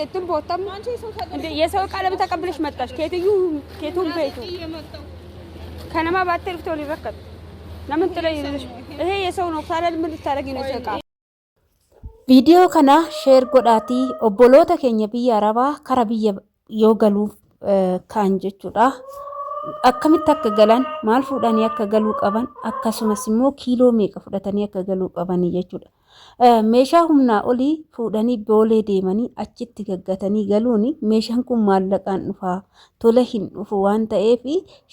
የትም ቦታም እንደ የሰው ዕቃ ለምን ተቀብለሽ መጣሽ? ከየትዩ ከየቱም ቤቱ ከነማ ባትርፍቶ ሊረከብ ለምን ጥለሽ ይሄ የሰው ነው ታዲያ ምን ልታደርጊ ነው? የሰው ዕቃ Viidiyoo kana share godhaatii obboloota keenya biyya Arabaa kara biyya yoo galuuf ka'an jechuudha. Akkamitti akka galan, maal fuudhanii akka galuu qaban, akkasumas immoo kiiloo meeqa fudhatanii akka galuu qabanii jechuudha. Meeshaa humnaa olii fuudhanii boolee deemanii achitti gaggatanii galuun meeshaan kun maallaqaan dhufaa tola hin dhufu waan ta'eef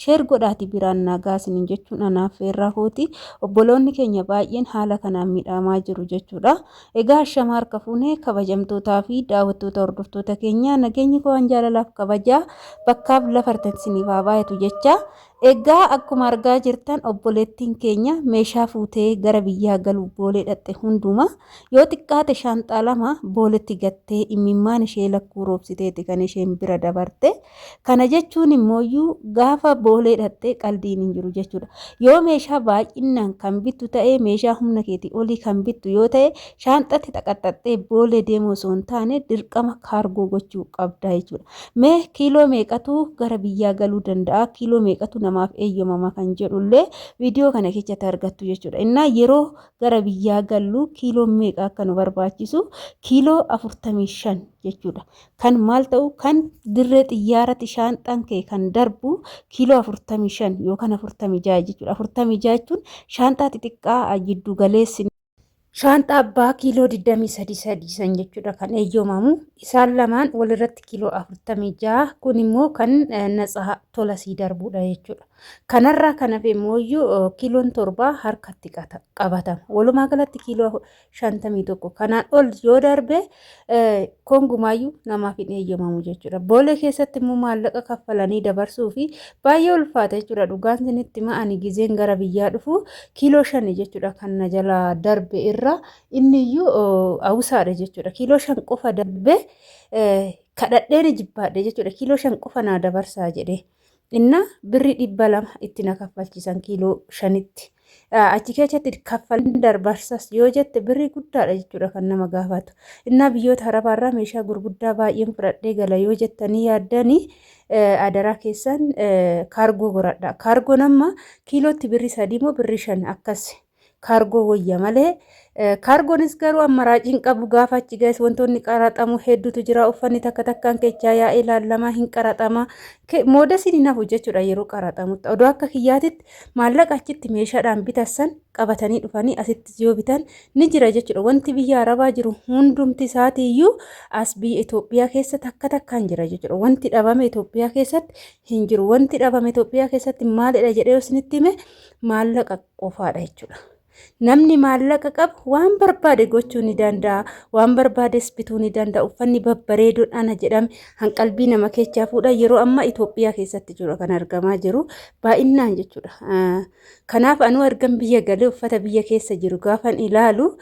share godhaati biraan nagaa isiniin jechuun anaaf feerraa kooti. Obboloonni keenya baay'een haala kanaan miidhamaa jiru jechuudha. Egaa ashama harka fuunee kabajamtootaa fi daawwattoota hordoftoota keenya, nageenyi koo waan jaalalaaf kabajaa bakkaaf lafa artan isiniif haa baay'atu jecha. Egaa akkuma argaa jirtan obboleettiin keenya meeshaa fuutee gara biyyaa galuuf boolee dhaqxe hundumaa yoo xiqqaate shaanxaa 2 booletti gattee imimmaan ishee lakkuu roobsiteeti kan isheen bira dabarte. Kana jechuun immooyyuu gaafa boolee dhaqxe qaldiin hin jiru jechuudha. Yoo meeshaa baay'inaan kan bittu ta'e, meeshaa humna keetii olii kan bittu yoo ta'e, shaanxatti xaqaxaxxee boolee deemuu osoo hin taane dirqama kaargoo gochuu qabda jechuudha. Mee kiiloo meeqatu gara biyyaa galuu danda'a? Kiiloo meeqatu namaaf eeyyamama kan jedhullee viidiyoo kana keessatti argattu jechuudha. Innaa yeroo gara biyyaa gallu kiiloo meeqa akka nu barbaachisu, kiiloo 45 jechuudha. Kan maal ta'u, kan dirree xiyyaaratti shaanxaan kee kan darbu kiiloo 45 yookaan 46 jechuudha. 46 jechuun shaanxaa xixiqqaa jiddu galeessi. Shaanxaa abbaa kiiloo 23 sadii san jechuudha kan eeyyamamu. Isaan lamaan walirratti kiiloo 46, kun immoo kan natsaa tola sii darbudha jechuudha. Kanarraa kan hafe immoo kiiloon 7 harkatti qabatama. Walumaa galatti kiiloo 51. Kanaan ol yoo darbe kongumaayyuu namaaf hin eeyyamamu jechuudha. Boolee keessatti immoo maallaqa kaffalanii dabarsuu fi baay'ee ulfaata jechuudha. Dhugaan isinitti hima, ani gizeen gara biyyaa dhufu kiiloo 5 jechuudha kan na jalaa darbe irra, inni iyyuu hawusaadha jechuudha. Kiiloo 5 qofa darbe kadhadheen jibbaadhe jechuudha. Kiiloo 5 qofa naa dabarsaa jedhee. Inna birrii 200 itti na kaffalchiisan kiiloo 5tti. Achi keessatti kaffaltiin darbarsas yoo jette birrii guddaadha jechuudha kan nama gaafatu. Innaa biyyoota Arabaarraa meeshaa gurguddaa baay'een fudhadhee gala yoo jettanii yaaddanii, adaraa keessan kaargoo goradha. Kaargoon amma kiilootti birrii 3 moo birrii 5 akkas, kaargoo wayya malee. Kaargoonis garuu ammaraaciin qabu, gaafa achi ga'es wantoonni qaraxamu hedduutu jira. Uffanni takka takkaan keechaa yaa'ee ilaallama, hin qaraxama. Moodasiin hin hafu jechuudha yeroo qaraxamutti. Odoo akka kiyyaatitti maallaqa achitti meeshaadhaan bitassan qabatanii dhufanii asitti yoo bitan ni jira jechuudha. Wanti biyya Arabaa jiru hundumti isaatiiyyuu as biyya Itoophiyaa keessa takka takkaan jira jechuudha. Wanti dhabame Itoophiyaa keessatti hin jiru. Wanti dhabame Itoophiyaa keessatti maalidha jedhee isinitti hime, maallaqa qofaadha jechuudha. Namni maallaqa qabu waan barbaade gochuu ni danda'a. Waan barbaades bituu ni danda'a. Uffanni babbareedoon ana jedhame hanqalbii nama keechaa fuudha. Yeroo ammaa Itoophiyaa keessatti jiru kan argamaa jiru baay'inaan jechuudha. Kanaaf anuu argan biyya galee uffata biyya keessa jiru gaafan ilaalu,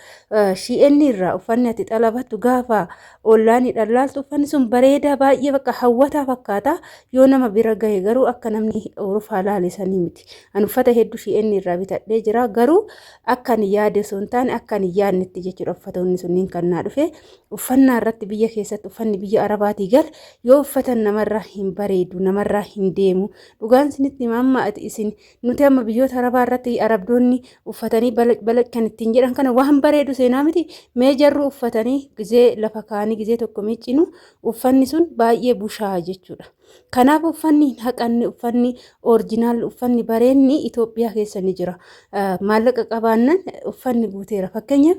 Shein irraa uffanni ati xalabattu gaafa onlaayiniidhaan laaltu uffanni sun bareedaa baay'ee bakka hawwataa fakkaata. Yoo nama bira gahe garuu akka namni urufaa laale sanii miti. Ani uffata hedduu Shein irraa bitadhee jira, garuu akka ani yaade osoo hin taane akka ani yaadnetti jechuudha uffatoonni sunniin kan naa dhufe. Uffannaa irratti biyya keessatti uffanni biyya Arabaatii gal yoo uffatan namarraa hin bareedu, namarraa hin deemu. Dhugaan isinitti hima, amma isin nuti amma biyyoota Arabaa irratti Arabdoonni uffatanii balaq balaq kan ittiin jedhan kana waan bareedu seenaa miti. Mee jarru uffatanii gizee lafa kaanii gizee tokko miiccinu uffanni sun baay'ee bushaa jechuudha. Kanaaf uffanni hin haqanne, uffanni orijinaal, uffanni bareenni Itoophiyaa keessa ni jira. Maallaqa qabaannan uffanni guuteera. Fakkeenyaaf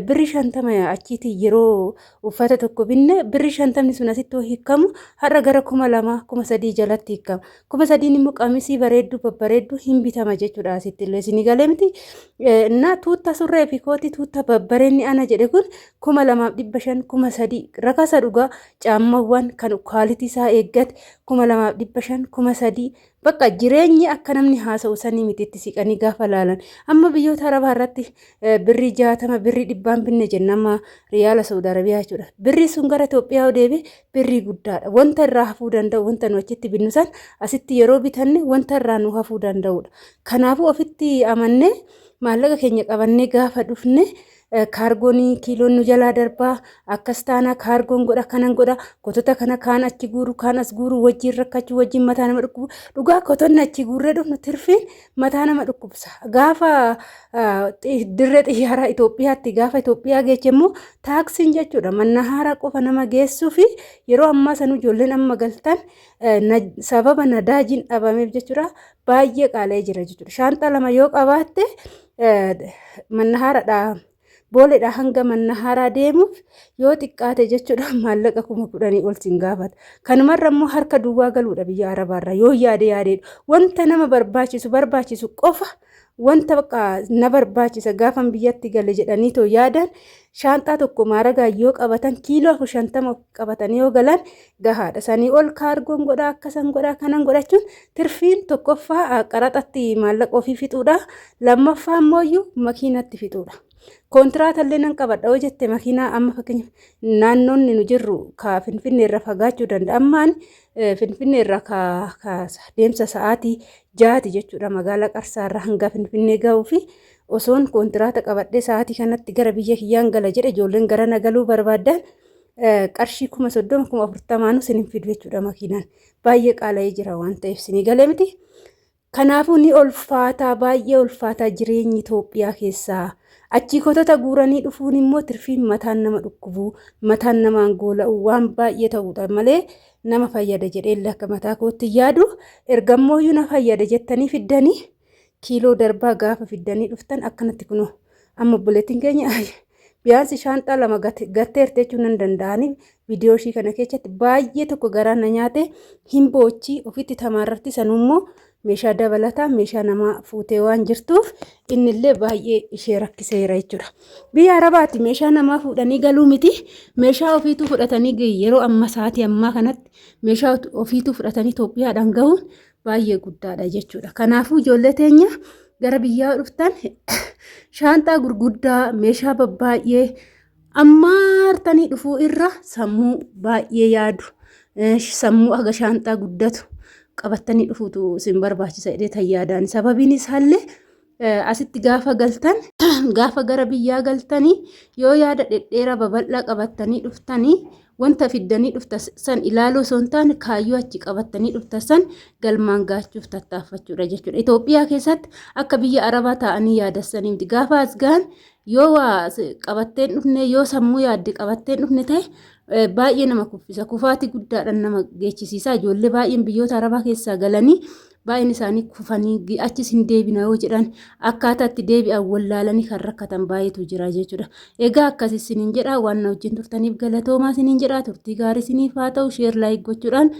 birri 50 achiitii yeroo uffata tokko binne, birri 50ni sun asitti yoo hiikamu har'a gara 2000, 3000 jalatti hiikama. 3000n immoo qamisii bareedduu babbareedduu hin bitama jechuudha asitti illee, isinii galee miti. Innaa tuutta surree fi kootii tuutta babbareenni ana jedhe kun 2500, 3000 rakasa dhugaa. Caammawwan kan quality isaa eeggate 2500, 3000. Bakka jireenyi akka namni haasa'u sanii miti itti siqanii gaafa laalan. Amma biyyoota Arabaa irratti birrii 60, birrii 100n binne jenna amma riyaala Saudi Arabiyaa jechuudha. Birrii sun gara Itoophiyaa yoo deebi'e birrii guddaadha. Wanta irraa hafuu danda'u, wanta nu achitti binnu san asitti yeroo bitanne wanta irraa nu hafuu danda'udha. Kanaafuu ofitti amannee maallaqa keenya qabannee gaafa dhufne Kaargoon kiiloon nu jalaa darbaa akkas taana kaargoon godha kanan godha kotota kana kaan achi guuru kaan as guuru wajjin rakkachuu wajjin mataa nama dhukkubu dhugaa kotonni achi guurree dhufnu tirfiin mataa nama dhukkubsa. Gaafa dirree xiyyaaraa Itoophiyaatti gaafa Itoophiyaa geeche immoo taaksiin jechuudha manna haaraa qofa nama geessuu fi yeroo ammaa sanuu ijoolleen amma galtan sababa nadaajiin dhabameef jechuudha baay'ee qaala'ee jira jechuudha. Shaanxaa 2 yoo qabaatte manna haaraadhaa booleedhaa hanga manna haaraa deemuuf yoo xiqqaate jechuudha maallaqa 10,000 ol sin gaafata. Kanumarra immoo harka duwwaa galuudha biyya arabaarra yoo yaade yaadeedha. Wanta nama barbaachisu barbaachisu qofa wanta bakka na barbaachisa gaafan biyyatti gale jedhanii too yaadan shaanxaa tokko maaragaa yoo qabatan kiiloo 450 qabatanii yoo galan gahaadha. Sanii ol kaargoon godhaa akkasan godhaa kanan godhachuun tirfiin tokkoffaa qaraxatti maallaqa ofii fixuudha. Lammaffaa immoo makiinatti fixuudha. Kontiraata illee nan qabadha yoo jette makiinaa amma fakkeenyaaf naannoonni nu jirru ka Finfinnee irra fagaachuu danda'a. Ammaan Finfinnee irra ka deemsa sa'aatii 6ti jechuudha magaalaa Qarsaa irra hanga Finfinnee ga'uu fi osoon kontiraata qabadhee sa'aatii kanatti gara biyya kiyyaan gala jedhe ijoolleen gara na galuu barbaadan qarshii 30,000 40,000 sin hin fidu jechuudha makiinaan. Baay'ee qaala'ee jira waan ta'eef sinii galee miti. Kanaafuu ni ulfaataa baay'ee ulfaataa jireenyi Itoophiyaa keessaa. Achii kotota guuranii dhufuun immoo tirfiin mataan nama dhukkubuu, mataan namaan goola'u waan baay'ee ta'uudha malee nama fayyada jedhee akka mataa kootti yaadu ergammooyyuu na fayyada jettanii fiddanii kiiloo darbaa gaafa fiddanii dhuftan akkanatti kunoo amma obboleettiin keenya biyaansi shaanxaa 2 gatteerti jechuun nan danda'anii viidiyoo ishii kana keessatti baay'ee tokko garaa na nyaate hin boochi ofitti tamaarratti sanummoo meeshaa dabalataa meeshaa namaa fuutee waan jirtuuf innillee baay'ee ishee rakkiseera jechuudha. Biyya Arabaatti meeshaa namaa fuudhanii galuu miti meeshaa ofiituu fudhatanii yeroo amma sa'aatii ammaa kanatti meeshaa ofiituu fudhatanii Itoophiyaadhaan gahuun baay'ee guddaadha jechuudha. Kanaafuu ijoollee teenya gara biyyaa dhuftan shaanxaa gurguddaa meeshaa babbaay'ee ammaartanii dhufuu irra sammuu baay'ee yaadu sammuu haga shaanxaa guddatu qabattanii dhufuutu isin barbaachisa jedhee tan yaadaan. Sababiin isaallee asitti gaafa galtan gaafa gara biyyaa galtanii yoo yaada dhedheeraa babal'aa qabattanii dhuftanii wanta fiddanii dhufta san ilaaluu osoo hin taane kaayyoo achi qabattanii dhufta san galmaan gaachuuf tattaaffachuudha jechuudha. Itoophiyaa keessatti akka biyya Arabaa taa'anii yaadassanii miti. Gaafa as gahan yoo waa qabatteen dhufne yoo sammuu yaadde qabatteen dhufne ta'e baay'ee nama kuffisa. Kufaatii guddaadhaan nama geechisiisa. Ijoollee baay'een biyyoota Arabaa keessaa galanii baay'een isaanii kufanii achis hin deebina yoo jedhan akkaataa itti deebi'an wallaalanii kan rakkatan baay'eetu jira jechuudha. Egaa akkas isiniin jedha waan na wajjin turtaniif galatoomaa isiniin jedha turtii gaarii isiniif haa ta'u share like gochuudhaan.